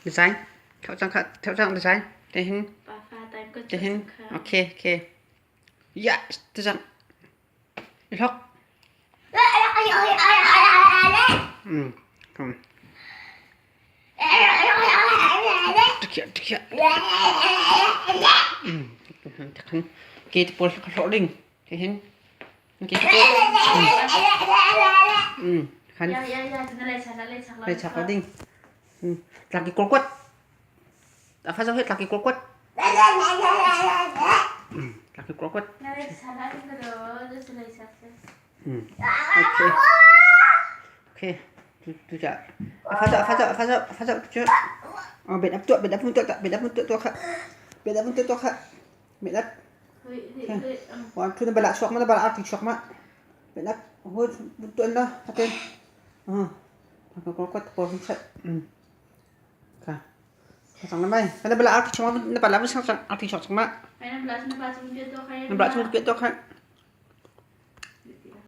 Design. Thau cang kha, thau cang design. Te hin. Te hin. Okay, okay. Ya, te cang. I hlok. Kom. Tikhiah, tikhiah. Tikhan. Ke te pawl ka hlawh ding. Te hin. Ke te pawl. Khan. Lei chak ding. Tlaki kuat. A fa zo he tlaki kuat. Tlaki kuat. Okay. Okay. Tu ja. Fa zo fa zo fa zo fa zo tu. Oh, bet up tu bet up tu tak bet up tu tu kha. Bet up tu tu kha. Bet up. Wan tu na bala chuak ma na bala arti chuak ma. Bet up. Hu tu na haten. Ah. Ka ko ko ko chat. Ka. Sang na mai. Kana bala arti chuak na bala sang arti chuak ma. Na bala chung piat to kha.